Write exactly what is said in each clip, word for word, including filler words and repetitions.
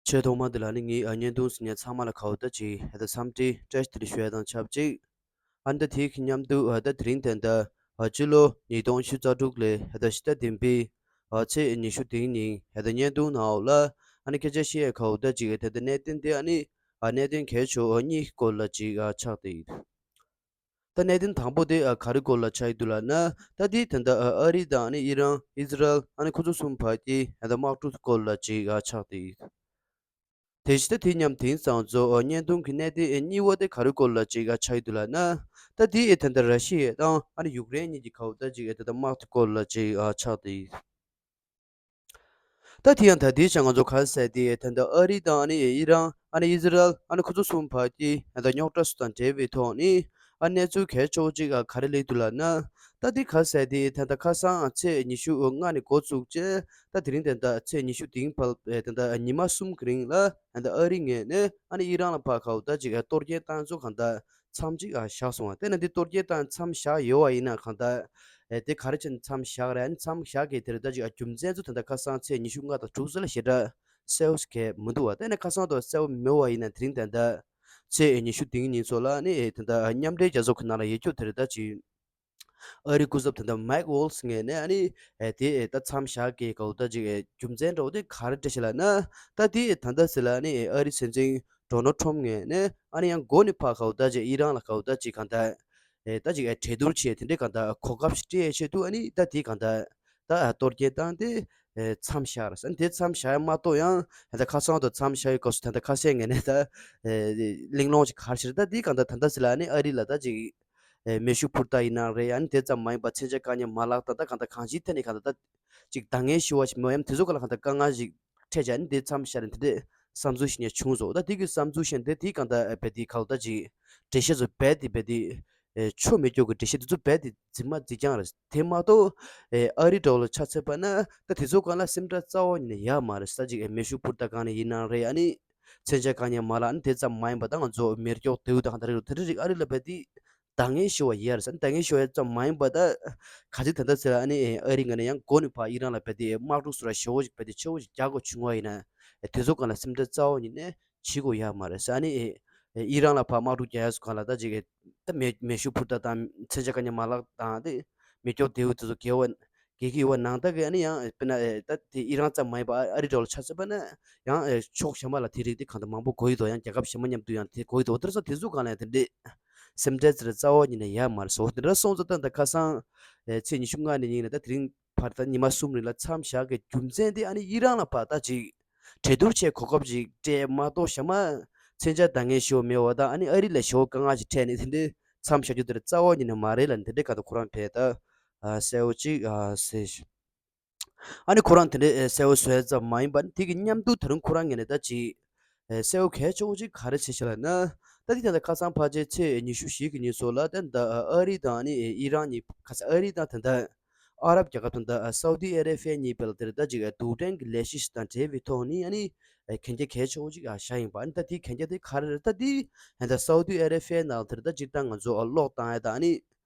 ཆེས་ཐོག་མ་དེ་ལ་ནི་ངའི་ཨ་བརྙན་ཐུང་གཟིགས་མཁན་ཚང་མ་ལ་ཁ་བ་བརྡ་ཅིག་ཧེ་ད་འཚམས་འདྲི་བཀྲ་ཤིས་བདེ་ལེགས་ཞུ་ཡ་དང་ཆབས་ཅིག་ཨ་ནི་ད་དེའི་མཉམ་དུ་ཨ་ད་དེ་རིང་དེ་འདྲ་ཨ་སྤྱི་ལོ་ཉིས་སྟོང་ཉི་ཤུ་རྩ་དྲུག་ལོའི་ཧེ་ད་ཕྱི་ཟླ་བདུན་པའི་ཨ་ཚེས་ཉི་ཤུ་དེའི་ཉིན་ཧེ་ད་བརྙན་ཐུང་ནང་ལ་ཨ་ནི་སྐད་ཆ་བཤད་ཡ་ཁ་བ་བརྡ་ཅིག་ཧེ་ད་གནད་དོན་དེ་ཨ་ནི་ཨ་གནད་དོན་གལ་ཆེ་བ་གཉིས་སྐོར་ལ་ཅིག་ཨ་ཆགས་བསྡད་ཡོད། ད་གནད་དོན་དང་པོ་དེ་ཨ་ག་རེ་སྐོར་ལ་ཆགས་ཡོད་འདུག་ལབ་ན། ད་དེ་ད་ལྟ་ཨ་ཨ་རི་དང་ཨ་ནི་ཨི་རན་ཨི་ཟི་རལ་ཨ་ནི་ཁོ་ཚོ་གསུམ་བར་གྱི་ཨ་ད་དམག་འཁྲུག་སྐོར་ལ་ཅིག་ཨ་ཆགས་བསྡད་ཡོད། དེ་བཞིན་ད་དེ་མཉམ་དེང་སང་ཚོ་ཨ་བརྙན་ཐུང་གི་གནད་དོན་ཨ་གཉིས་པ་དེ་ག་རེ་སྐོར་ལ་ཅིག་ཨ་ཆགས་ཡོད་འདུག་ལབ་ན། ད་དེ་ཨ་ད་ལྟ་ར་ཤི་ཡ་དང་ཨ་ནི་ཡུཀ་རེན་གཉིས་ཀྱི་ཁ་བ་བརྡ་ཅིག་ཨ་ད་ལྟ་དམག་འཁྲུག་སྐོར་ལ་ཅིག་ཨ་ཆགས་བསྡད་ཡོད། ད་དེ་ཡང་ད་ལྟའི་ཆ་ང་ཚོ་ག་རེ་ཟེར་དེ་ད་ལྟ་ཨ་རི་དང་ཨ་ནི་ཨི་རན་ཨ་ནི་ཨི་ཟི་རལ་ཨ་ནི་ཁོ་ཚོ་གསུམ་བར་གྱི་ད་ལྟ་རྙོག་དྲ་སོགས་དང་འབྲེལ་བའི་ཐོག་ནས་ཨ་གནས་ཚུལ་གལ་ཆེ་བོ་གཅིག་ཨ་ག་རེ་སླེབས་འདུག་ལབ་ན། ད་དེ་ག་རེ་ཟེར་དེ་ད་ལྟ་ཁ་སང་ཚེས་ཉི་ཤུ་ལྔ་ནས་འགོ་བཙུགས་རྗེས་ད་དེ་རིང་ད་ལྟ་ཚེས་ཉི་ཤུ་དེའི་བར་ད་ལྟ་ཉི་མ་གསུམ་གྱི་རིང་ལ་ད་ལྟ་ཨ་རི་ངོས་ནས་ཨ་ནི་ཨི་རན་ལ་ཕར་ཁ་བ་བརྡ་ཅིག་ཨ་གཏོར་སྐྱོན་བཏང་ཚུལ་གང་ལྟར། མཚམས་གཅིག་ཨ་བཞག་སོང་བ། དེ་ན་འདི་གཏོར་སྐྱོན་བཏང་མཚམས་བཞག་ཡོད་བ་ཡིན་ན་གང་ལྟར། ཨེ་དེ་ག་རེ་བྱས་ནས་མཚམས་བཞག་རེད། ཨ་ནི་མཚམས་བཞག་གི་དེ་རེད། ད་ཅིག་ཨ་རྒྱུ་མཚན་ཚོ་ད་ལྟ་ཁ་སང་ཚེས་ཉི་ཤུ་ལྔ་དང་དྲུག་ཚོ་ལ་ཞེ་དྲག་གསལ་བོ་ཞིག་གས་མི་འདུག་བ། དེ་ན་ཁ་སང་དང་གསལ་བོ་མེད་བ་ཡིན་ན་དེ་རིང་ད་ལྟ་ཚེས་ཉི་ཤུ་དེ་ཉིན་ཚོ་ལ་ནི་ཨེ་ད་ལྟ་མཉམ་འབྲེལ་རྒྱལ་ཚོགས་ཀྱི་ནང་ལ་ཡོད་རྒྱུ་དེ་རེད། ད་ཅིག་ཨ་རིའི་སྐུ་ཚབ་ད་ལྟ་མེག་ཝོལ་ཚི་ངོས་ནས་ཨ་ནི་ཨེ་དེ་ཨེ་ད་མཚམས་བཞག་གི་གའུ་ད་ཅིག་ཨེ་རྒྱུ་མཚན་འདྲ་བོ་དེ་ག་རེ་འགྲེལ་བཤད་ལབ་ན། ད་དེ་ད་ལྟ་ཟེར་ལ་ཨ་ནི་ཨེ་ཨ་རི་སྲིད་འཛིན་ཌོ་ནལ་ཊམ་ངོས་ནས་ཨ་ནི་ཡང་འགོ་ནས་ཕར་གའུ་ད་ཅིག་ཨི་རན་ལ་གའུ་ད་ཅིག་གང་ལྟར་ཨེ་ད་ཅིག་ཨེ་གྲོས་བསྡུར་བྱས་དེ་འདྲའི་གང་ལྟར་གོ་སྐབས་ཤིག་སྤྲད་ཆེད་དུ་ཨ་ནི་ད་དེ་གང་ལྟར་ད་ཨ་གཏོར་སྐྱོན་བཏང་སྟེ་ཨེ་མཚམས་བཞག་རེད་ཟེར། དེ་མཚམས་བཞག་ཡ་མ་གཏོགས་ཡང་ད་ལྟ་ཁ་སང་དུ་མཚམས་བཞག་ཡོད་སྐབས་སུ་ད་ལྟ་ཁ་སང་ངོས་ནས་ད་ཨེ་གླེང་སློང་ཅིག་ག་རེ་བྱེད་རེད། ད་དེ་གང་ལྟར་ད་ལྟ་ཟེར་ལ་ཨ་ནི་ཨ་རི་ལ་ད་ཅིག་ཨེ་མེ་ཤུགས་འཕུར་མདའ་ཡིན་ན་རེད། ཨ་ནི་དེ་ཙམ་མ་ཡིན་པར་མཚོན་ཆ་བཀག་ཉར་མ་ལག་དང་ད་གང་ལྟར་གང་ཅིའི་ཐད་ནས་གང་ལྟར་ད་ཅིག་འདང་ངེས་ཞུ་བ་ཞིག་མེད་པ་ཡང་དེ་ཚོ་ག་ལ་གང་ལྟར་དཀའ་ངལ་ཞིག་འཕྲད་བྱས། ཨ་ནི་དེ་མཚམས་བཞག་ནས་དེ་འདྲས་བསམ་ཚུལ་ཞིག་ནས་བྱུང་སོང་། ད་དེ་གི་བསམ་ཚུལ་བཤད་དེ་དེ་གང་ལྟར་ཨེ་བས་དེ་ག་ལ་ད་ཅིག་འགྲེལ་བཤད་ཚོ་བས་དེ་བས་དེ་ཨེ་ཆོ་མེད་སྐྱོ་གི་འགྲེལ་བཤད་དེ་ཚོ་བས་དེ་རྫུན་མ་རྫུན་རྐྱང་རེད། དེ་མ་གཏོགས་ཨེ་ཨ་རི་འདྲ་བོ་ལ་ཆ་མཚོན་པ་ན་ད་དེ་ཚོ་གང་ལ་སེམས་ཁྲལ་རྩ་བ་ཉིད་ནས་ཡོད་མ་རེད། ད་ཅིག་ཨེ་མེ་ཤུགས་འཕུར་མདའ་གང་ནས་ཡིན་ན་རེད། ཨ་ནི་མཚོན་ཆ་བཀག་ཉར་མ་ལག་ཨ་ནི་དེ་ཙམ་མ་ཡིན་པ་ད་ང་ཚོ་མེ་སྒྱོགས་མདེའུ་དང་གང་ལྟར་རེད། དེ་འདྲ་རིགས་ཨ་རི་ལ་བས་དེ་འདང་ངེས་ཞུ་བ་ཡོད་རེད་ཟེར། འདང་ངེས་ཞུ་བ་ཙམ་མ་ཡིན་པ་ད་ག་ཚོད་ད་ལྟ་ཟེར་ཨ་ནི་ཨ་རི་ངོས་ནས་ཡང་འགོ་ནས་ཕར་ཨི་རན་ལ་བས་དེ་དམག་འཁྲུག་སོགས་ལ་ཞེ་བོ་ཞིག་བས་དེ་ཆེ་བོ་ཞིག་རྒྱག་དགོས་བྱུང་བ་ཡིན་ན་དེ་ཚོ་གང་ལ་སེམས་ཁྲལ་རྩ་བ་ཉིད་ནས་བྱེད་དགོས་ཡོད་མ་རེད་ཟེར། ཨ་ནི་ཨི་རན་ལ་ཕར་དམག་འཁྲུག་རྒྱག་ཡ་སུ་གང་ལ་ད་ཅིག་ད་མེ་མེ་ཤུགས་འཕུར་མདའ་དང་མཚོན་ཆ་བཀག་ཉར་མ་ལག་དང་དེ་མེ་སྒྱོགས་མདེའུ་དེ་ཚོ་དགེ་བ་དགེ་གི་ཡོད་པ་ནང་ལྟར་གི་ཨ་ནི་ཡང་དཔེར་ན་ཨེ་ད་དེ་ཨི་རན་ཙམ་མ་ཡིན་པར་ཨ་རི་འདྲ་བོ་ལ་ཆ་མཚོན་པ་ན་ཡང་ཨེ་ཕྱོགས་གཞན་པ་ལ་དེ་རིགས་དེ་གང་ལྟར་མང་པོ་དགོས་ཡོད་དོ། ཡང་རྒྱལ་ཁབ་གཞན་པ་མཉམ་དུ་ཡང་དེ་དགོས་ཡོད་དོ། དེ་ཚོ་དེ་ཚོ་གང་ལ་ཡང་དེ་འདྲས་སེམས་ཁྲལ་ཟེར་རྩ་བ་ཉིད་ནས་ཡོད་མ་རེད་ཟེར། འོ་དེ་འདྲ་སོང་ཙང་ད་ད་ཁ་སང་ཨེ་ཚེས་ཉི་ཤུ་ལྔ་ནས་ཉིན་ནས་ད་དེ་རིང་བར་ད་ཉི་མ་གསུམ་རིང་ལ་མཚམས་བཞག་གི་རྒྱུ་མཚན་དེ་ཨ་ནི་ཨི་རན་ལ་ཕར་ད་ཅིག་གྲོས་བསྡུར་བྱས་གོ་སྐབས་ཅིག་སྤྲད་མ་གཏོགས་གཞན་མ་མཚོན་ཆ་འདང་ངེས་ཞེ་པོ་མེད་པ་དང་ཨ་ནི་ཨ་རི་ལ་ཞེ་པོ་དཀའ་ངལ་ཅིག་འཕྲད་ནས་དེ་འདྲའི་མཚམས་བཞག་རྒྱུ་དེ་རྩ་བ་ཉིད་ནས་མ་རེད་ལབ་ནས་དེ་འདྲའི་ག་ད་ཁོ་རང་བས་ད་ཨ་གསལ་བོ་ཅིག་ཨ་ཟེར། ཨ་ནི་ཁོ་རང་དེ་འདྲའི་ཨེ་གསལ་བོ་བཟོ་ཡ་ཙམ་མ་ཡིན་པར་དེ་གི་མཉམ་དུ་ད་རུང་ཁོ་རང་ངོས་ནས་ད་ཅིག་ཨེ་གསལ་བོ་གལ་ཆེ་བོ་ཅིག་ག་རེ་བྱས་ཤག་ལབ་ན། ད་དེ་ད་ལྟ་ཁ་སང་ཕལ་ཆེར་ཚེས་ཉི་ཤུ་བཞི་གི་ཉིན་སོགས་ལ་ད་ད་ཨ་རི་དང་ཨ་ནི་ཨི་རན་གཉིས་ཁ་སང་ཨ་རི་དང་ད་ད་ཨ་རབ་རྒྱལ་ཁབ་དང་ད་སའུ་ཏི་ཨ་ར་ཧྥི་ཡ་གཉིས་བར་ལ་དེར་ད་ཅིག་རྡུལ་ཕྲན་གྱི་ལས་གཞི་ཞིག་དང་འབྲེལ་བའི་ཐོག་ནས་ཨ་ནི་གན་རྒྱ་གལ་ཆེ་བོ་ཅིག་བཞག་ཡིན་པ། ཨ་ནི་ད་དེའི་གན་རྒྱ་དེ་ག་རེ་རེད། ད་དེ་ད་སའུ་ཏི་ཨ་ར་ཧྥི་ཡའི་ནང་དེར་ད་སྤྱིར་བཏང་ང་ཚོ་གློག་བཏང་ཡ་དང་ཨ་ནི་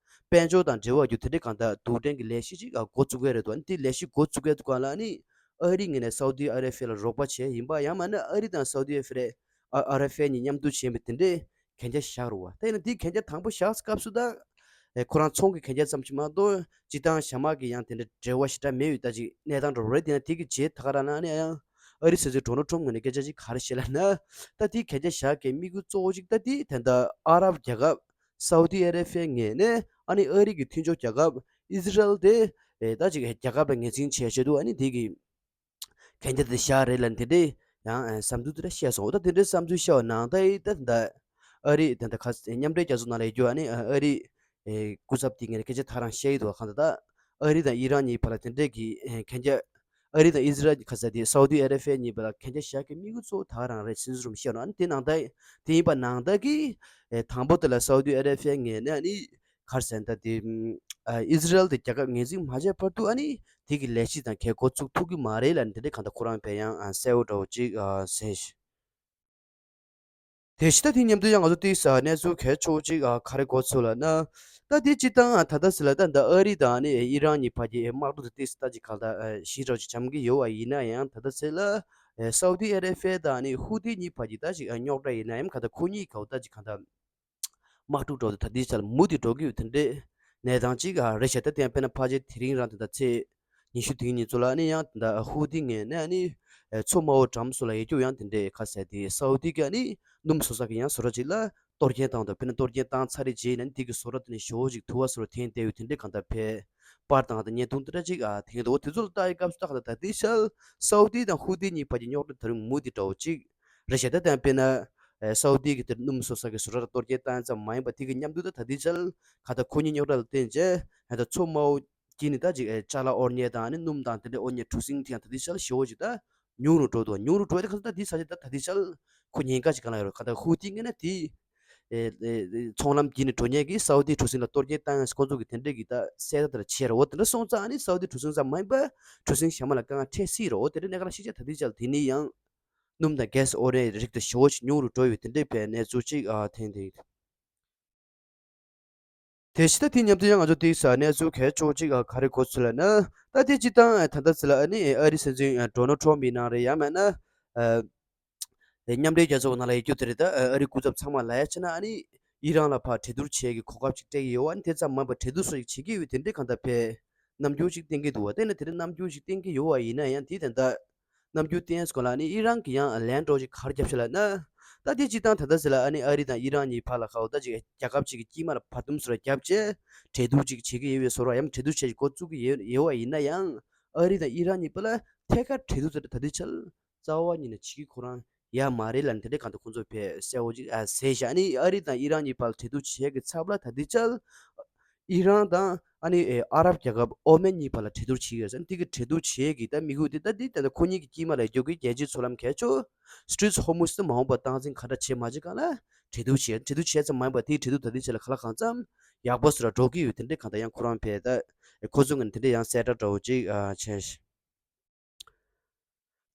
དཔལ་འབྱོར་དང་འབྲེལ་བ་རྒྱུ་དེ་འདྲའི་གང་ལྟར་རྡུལ་ཕྲན་གྱི་ལས་གཞི་ཅིག་འགོ་བཙུགས་ཡ་རེད་འདུག་ཨ་ནི་དེ་ལས་གཞི་འགོ་བཙུགས་ཡ་དུས་སྒང་ལ་ཨ་ནི་ཨ་རི་ངོས་ནས་སའུ་ཏི་ཨ་ར་ཧྥི་ཡ་ལ་རོགས་པ་བྱས་ཡིན་པ་ཡང་མིན་ན་ཨ་རི་དང་སའུ་ཏི་ཨ་ར་ཧྥི་ཡ་ཨ་ཨ་ར་ཧྥི་ཡ་གཉིས་མཉམ་དུ་བྱས་པའི་དེ་འདྲའི་གན་རྒྱ་བཞག་རེད་བ། དེ་ཡིན་ན་དེའི་གན་རྒྱ་དང་པོ་བཞག་སྐབས་སུ་ད་ཨེ་ཁོ་རང་ཚོང་གི་གན་རྒྱ་ཙམ་ཞིག་མ་གཏོགས་སྤྱིར་བཏང་གཞན་དམག་གི་ཡང་དེ་འདྲ་འབྲེལ་བ་ཞེ་དྲག་མེད་པའི་ད་ཅིག་གནས་སྟངས་འདྲ་བོ་རེད། དེ་ཡིན་ན་དེ་གི་རྗེས་ད་ག་རང་ན་ཨ་ནི་ཡང་ཨ་རི་སྲིད་འཛིན་ཌོ་ནལ་ཊམ་ངོས་ནས་སྐད་ཆ་ཅིག་ག་རེ་བཤད་ལབ་ན། ད་དེའི་གན་རྒྱ་བཞག་གི་དམིགས་ཡུལ་གཙོ་བོ་ཅིག་ད་དེ་ད་ལྟ་ཨ་རབ་རྒྱལ་ཁབ་སའུ་ཏི་ཨ་ར་ཧྥི་ཡའི་ངོས་ནས་ཨ་ནི་ཨ་རི་གི་མཐུན་ཕྱོགས་རྒྱལ་ཁབ་ཨི་ཟི་རལ་དེ་ཨེ་ད་ཅིག་རྒྱལ་ཁབ་ལ་ངོས་འཛིན་བྱས་བྱས་འདུག་ཨ་ནི་དེ་གི་གན་རྒྱ་དེ་བཞག་རེད་ལབ་དེ་འདྲའི་ཡང་ཨེ་བསམ་ཚུལ་དེ་འདྲ་བཤད་སོང་། ད་དེ་འདྲའི་བསམ་ཚུལ་བཤད་པ་ནང་ལྟར་ད་ད་ཨ་རི་ད་ད་ཁ་མཉམ་འབྲེལ་རྒྱལ་ཚོགས་ནང་ལ་ཡོད་རྒྱུ་ཨ་ནི་ཨ་རི་ཨེ་སྐུ་ཚབ་དེ་ངས་སྐད་ཆ་ད་རང་བཤད་ཡི་འདུག་གང་ལྟར་ད་ཨ་རི་དང་ཨི་རན་གཉིས་བར་ལ་དེ་འདྲའི་གི་ཨེ་གན་རྒྱ་ཨ་རི་དང་ཨི་ཟི་རལ་གྱི་ཁ་ས་དེ་སའུ་ཏི་ཨ་ར་ཧྥི་ཡ་གཉིས་བར་ལ་གན་རྒྱ་བཞག་གི་དམིགས་ཡུལ་གཙོ་བོ་ད་རང་རེད་ཟེར་རུང་བཤད་ནོ། ཨ་ནི་དེ་ནང་ལྟར་དེ་ཡིན་པ་ནང་ལྟར་གི་ཨེ་དང་པོ་དེ་ལ་སའུ་ཏི་ཨ་ར་ཧྥི་ཡ་ངོས་ནས་ཨ་ནི་ག་རེ་ཟེར་ན་ད་དེ་ཨ་ཨི་ཟི་རལ་དེ་རྒྱལ་ཁབ་ངོས་འཛིན་མ་བྱས་བར་དུ་ཨ་ནི་དེ་གི་ལས་གཞི་དང་གལ་འགོ་ཚུགས་ཐུབ་ཀྱི་མ་རེད་ལབ་ནས་དེ་འདྲའི་གང་ལྟར་ཁོ་རང་བས་ཡང་ཨ་གསལ་བོ་འདྲ་བོ་ཅིག་ཨ་ཟེར། དེ་བཞིན་ད་དེ་མཉམ་དུ་ཡང་ང་ཚོ་ཏིས་གནས་ཚུལ་གལ་ཆེ་བོ་ཅིག་ག་རེ་གོ་ཚོད་ལབ་ན། ད་དེ་སྤྱིར་བཏང་ད་ལྟ་ཟེར་ལ་ད་ད་ཨ་རི་དང་ནི་ཨི་རན་གཉིས་བར་གྱི་དམག་འཁྲུག་དེ་ཏིས་ད་ཅིག་ག་ད་ཞི་དྲག་ཅིག་འཇམ་གྱི་ཡོད་པ་ཡིན་ན་ཡང་ད་ལྟ་ཟེར་ལ་ ཨེ་སའུ་ཏི་ཨ་རེ་བྷི་ཡ་དང་ཨ་ནི་ཧུ་ཏི་གཉིས་བར་གྱི་ད་ཅིག་ཨ་རྙོག་དྲ་ཡིན་ན་ཡང་གང་ལྟར་ཁོ་གཉིས་ཀ་བོ་ད་ཅིག་གང་ལྟར་དམག་འཁྲུག་འགྲོ་དེ་ད་ལྟའི་ཆར་མུ་མཐུད་འགྲོ་གི་ཡོད་དེ་འདྲའི་གནས་སྟངས་ཅིག་ཨ་རེད་ཤག་ད་དེ་ཡང་དཔེར་ན་ཕལ་ཆེར་དེ་རིང་རང་དེ་ད་ཚེས་ཉི་ཤུ་དེའི་ཉིན་ཚོ་ལ་ཨ་ནི་ཡང་དེ་ད་ཧུ་ཏི་ངོས་ནས་ཨ་ནི་ཨེ་མཚོ་དམར་པོ་འགྲམ་སོགས་ལ་ཡོད་རྒྱུ་ཡང་དེ་འདྲའི་ཁ་གསལ་དེ་སའུ་ཏི་གི་ཨ་ནི་སྣུམ་བཟོ་ས་གི་ཡང་བཟོ་གྲྭ་ཅིག་ལ་གཏོར་སྐྱོན་བཏང་འདུག་དཔེར་ན་གཏོར་སྐྱོན་བཏང་ཚར་རེད་བྱས་ནས་དེ་གི་བཟོ་གྲྭ་དེ་ནས་ཞེ་པོ་ཅིག་དུ་བ་སོགས་ཐོན་བསྡད་ཡོད་དེ་འདྲའི་གང་ལྟར་ཕེ་པར་དང་ད་བརྙན་ཐུང་དེ་འདྲ་ཅིག་ཨ་ཐོན་འདུག་དེ་ཚོ་ལ་ལྟ་ཡི་སྐབས་སུ་ད་གང་ལྟར་ད་ལྟའི་ཆར་སའུ་ཏི་དང་ཧུ་ཏི་གཉིས་བར་གྱི་རྙོག་དྲ་ད་རུང་མུ་མཐུད་འདྲ་བོ་ཅིག་རེད་ཤག་ད་ལྟ་དཔེར་ན་ཨེ་སའུ་ཏི་གི་དེར་སྣུམ་བཟོ་ས་གི་བཟོ་གྲྭ་ལ་གཏོར་སྐྱོན་བཏང་ཙམ་མ་ཡིན་པ་དེ་གི་མཉམ་དུ་ད་ད་ལྟའི་ཆར་གང་ལྟར་ཁོ་གཉིས་རྙོག་དྲ་ལ་བརྟེན་བྱས་ད་ལྟ་མཚོ་དམར་པོ་དཀྱིལ་ནས་ད་ཅིག་ཨེ་ཅ་ལག་དབོར་མཁན་དང་ཨ་ནི་སྣུམ་དང་དེ་འདྲའི་དབོར་མཁན་གྲུ་གཟིངས་དེ་ཡང་ད་ལྟའི་ཆར་ཞེ་པོ་ཅིག་ད་ཉུང་རུ་འགྲོ་འདུག་ཉུང་རུ་འགྲོ་ཡ་དེ་གང་ལྟར་ད་དེའི་ས་ཆ་ད་ད་ལྟའི་ཆར་ཁོ་ཉེན་ཁ་ཅིག་གང་ལ་ཡོད་རེད། གང་ལྟར་ཧུ་ཏི་ངོས་ནས་དེ་ཨེ་ཨེ་ཚོང་ལམ་བརྒྱུད་ནས་འགྲོ་མཁན་གྱི་སའུ་ཏི་གྲུ་གཟིངས་ལ་གཏོར་སྐྱོན་བཏང་ཡང་ཁོ་ཚོ་གི་དེ་འདྲས་ཀྱི་ད་གསལ་བརྡ་དེ་འདྲ་བྱས་རེད། འོ་དེ་འདྲ་སོང་ཙང་ཨ་ནི་སའུ་ཏི་གྲུ་གཟིངས་ཙམ་མ་ཡིན་པ་གྲུ་གཟིངས་གཞན་པ་ལ་དཀའ་ངལ་འཕྲད་སྲིད་རེད། འོ་དེ་འདྲ་གནད་འགག་ལ་ཤེས་བྱ་ད་ལྟའི་ཆར་དེ་ནས་ཡང་སྣུམ་དང་གྷེ་སི་དབོར་ཡའི་རིགས་དེ་ཞེ་པོ་ཞིག་ཉུང་རུ་འགྲོ་ཡོད་དེ་འདྲས་པའི་གནས་ཚུལ་ཅིག་ཨ་ཐོན་བསྡད་ཡོད། དེ་བཞིན་ད་དེ་མཉམ་དུ་ཡང་ང་ཚོ་དེའི་ས་གནས་ཚུལ་གལ་ཆེ་བོ་ཅིག་ཨ་ག་རེ་གོ་ཚུལ་ལབ་ན། ད་དེ་སྤྱིར་བཏང་ད་ལྟ་ཟེར་ལ་ཨ་ནི་ཨ་རི་སྲིད་འཛིན་ཌོ་ནལ་ཊམ་ཡིན་ནའང་རེད། ཡང་མིན་ན་ཨ་མཉམ་འབྲེལ་རྒྱལ་ཚོགས་ནང་ལ་ཡོད་རྒྱུ་དེ་རེད། ད་ཨ་རི་སྐུ་ཚབ་ཚང་མ་ལ་ཡ་བྱས་ན་ཨ་ནི་ཨི་རན་ལ་ཕར་གྲོས་བསྡུར་བྱེད་ཀྱི་གོ་སྐབས་ཅིག་སྤྲད་ཀྱི་ཡོད་པ། ཨ་ནི་དེ་ཙམ་མིན་པར་གྲོས་བསྡུར་སོགས་ཅིག་བྱེད་ཀྱི་ཡོད་དེ་འདྲའི་གང་ལྟར་ཕེ་རྣམ་འགྱུར་ཅིག་བསྟན་གྱི་འདུག་པ། དེ་ནི་དེ་འདྲའི་རྣམ་འགྱུར་ཅིག་བསྟན་གྱི་ཡོད་པ་ཡིན་ན་ཡང་དེ་ད་ལྟ་རྣམ་འགྱུར་བསྟན་སྐོར་ལ་ཨ་ནི་ཨི་རན་གྱིས་ཡང་ལན་འདྲ་བོ་ཅིག་ག་རེ་བརྒྱབ་ཤག་ལབ་ན། ད་དེ་སྤྱིར་བཏང་ད་ལྟ་ཟེར་ལ་ཨ་ནི་ཨ་རི་དང་ཨི་རན་གཉིས་བར་ལ་ཁ་འོ་ད་ཅིག་རྒྱལ་ཁབ་ཅིག་གི་དཀྱིལ་མ་ལ་བར་འདུམ་སོགས་ལ་བརྒྱབ་བྱས་གྲོས་བསྡུར་ཅིག་བྱེད་ཀྱི་ཡོད་པའི་བཟོ་འདྲ། ཡང་གྲོས་བསྡུར་བྱེད་ཀྱི་འགོ་བཙུགས་ཀྱི་ཡོད་ཡོད་པ་ཡིན་ན་ཡང་ཨ་རི་དང་ཨི་རན་གཉིས་བར་ལ་ཐད་ཀར་གྲོས་བསྡུར་དེ་འདྲ་ད་ལྟའི་ཆར་རྩ་བ་ཉིད་ནས་བྱེད་ཀྱི་ཁོ་རང་ཡ་མ་རེད་ལབ་ནས་དེ་འདྲའི་གང་ལྟར་ཁོང་ཚོ་ཕེ་གསལ་བོ་ཅིག་ཨ་ཟེར་ཤག་ཨ་ནི་ཨ་རི་དང་ཨི་རན་གཉིས་བར་ལ་གྲོས་བསྡུར་བྱེད་ཀྱི་ཚབ་ལ་ད་ལྟའི་ཆར་ཨི་རན་དང་ཨ་ནི་ཨ་རབ་རྒྱལ་ཁབ་ཨོ་མན་གཉིས་བར་ལ་གྲོས་བསྡུར་བྱེད་ཀྱི་ཡོད་ཟེར། དེ་གི་གྲོས་བསྡུར་བྱེད་ཀྱི་ད་དམིགས་ཡུལ་དེ་ད་དེ་ད་ལྟ་ཁོ་གཉིས་ཀྱི་དཀྱིལ་མ་ལ་ཡོད་རྒྱུ་གི་རྒྱལ་སྤྱིའི་མཚོ་ལམ་གལ་ཆེ་Strait of Hormuz དེ་མ་འོངས་པར་སྟངས་འཛིན་ག་འདྲ་བྱེད་མ་བྱེད་སྒང་ལ་གྲོས་བསྡུར་བྱེད་གྲོས་བསྡུར་བྱེད་ཙམ་མ་ཡིན་པར་དེའི་གྲོས་བསྡུར་ད་ལྟའི་ཆར་ལ་གང་ལ་གང་འཚམ་ཡག་པོ་ཞིག་ལ་འགྲོ་གི་ཡོད། དེ་འདྲའི་གང་ལྟར་ཡང་ཁོ་རང་ཕེ་ད་ཁོ་ཚོ་ངོས་ནས་དེ་འདྲའི་ཡང་གསལ་བསྒྲགས་འདྲ་བོ་ཅིག་ཨ་བྱས་ཤག་